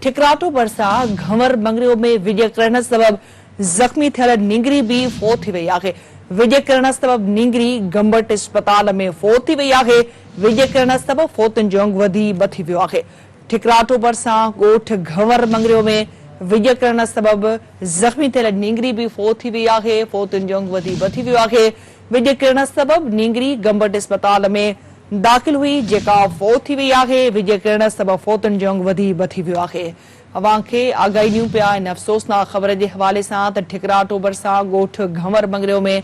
ٺڪراٺو ڀرسان گهنور مڱريو ۾ وڄ ڪرڻ سبب زخمي ٿيل نينگري به فوت ٿي وئي آهي. وڄ ڪرڻ سبب نينگري گمبٽ اسپتال ۾ فوت ٿي وئي آهي. وڄ ڪرڻ سبب فوتن جو انگ وڌي ٻه ٿي ويو آهي. ٺڪراٺو ڀرسان ڳوٺ گهنور مڱريو ۾ وڄ ڪرڻ سبب زخمي ٿيل نينگري به فوت ٿي وئي آهي. فوتن جو انگ وڌي ٻه ٿي ويو آهي. وڄ ڪرڻ سبب نينگري گمبٽ اسپتال ۾ داخل هئي جيڪا فوت ٿي وئي آهي. وڄ ڪرڻ سبب فوتن جو انگ وڌي ٻه ٿي ويو آهي. اوهان کي آگاهي ڏيون پيا ان افسوسناڪ خبر جي حوالي سان ته ٺڪراٺو ڀرسان ڳوٺ گهنور مڱريو ۾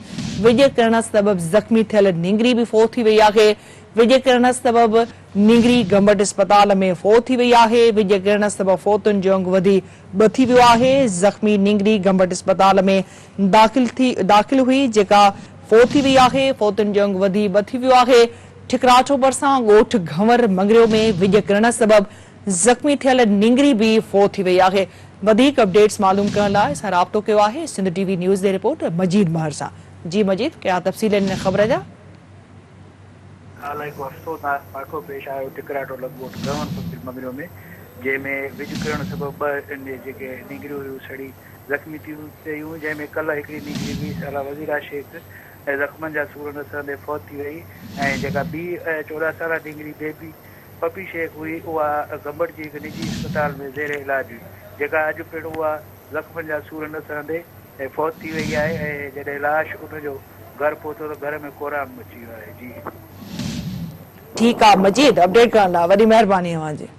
وڄ ڪرڻ سبب زخمي ٿيل نينگري به فوت ٿي وئي آهي. وڄ ڪرڻ سبب نينگري گمبٽ اسپتال ۾ فوت ٿي وئي آهي. وڄ ڪرڻ سبب فوتن جو انگ وڌي ٻه ٿي ويو آهي. زخمي نينگري گمبٽ اسپتال ۾ داخل ٿي داخل هئي جيڪا فوت ٿي وئي آهي. فوتن جو انگ وڌي ٻه ٿي ويو آهي. ٺڪراٺو ڀرسان ڳوٺ گهنور مڱريو ۾ وڄ ڪرڻ سبب زخمي ٿيل نينگري به فوت ٿي وئي آهي. وڌيڪ اپڊيٽس معلوم ڪرڻ لاء اسان رابطو ڪيو آهي سنڌ ٽي وي نيوز جي رپورٽر مجيد مهر سان. جي مجيد ڪهڙا تفصيل آهن ان خبر جا. ڪالهه هڪ افسوسناڪ واقعو پيش آيو ٽڪراٽو لڳ ڳوٺ گهنور فقير مڱريو ۾ جنهن ۾ وڄ ڪرڻ سبب ٻه جيڪي نينگريون هيون سڙي زخمي ٿي پيون جنهن ۾ ڪلهه هڪڙي نينگري 20 سالا وزيرا شيخ زخمن جا سور نه سهندي فوت ٿي وئي ۽ جيڪا ٻي 14 سالا نينگري بيبي پپي شيخ هئي اها گمبٽ جي هڪ نجي اسپتال ۾ زير علاج هئي جيڪا اڄ پڻ اها زخمن جا سور نه سهندي فوت ٿي وئي آهي ۽ جڏهن لاش ان جو گهر پهتو ته گهر ۾ ڪهرام مچي ويو آهي جي. ٺيڪ آ مجيد اپڊيٽ ڪرڻ لاء وڏي مهرباني اوهان جي.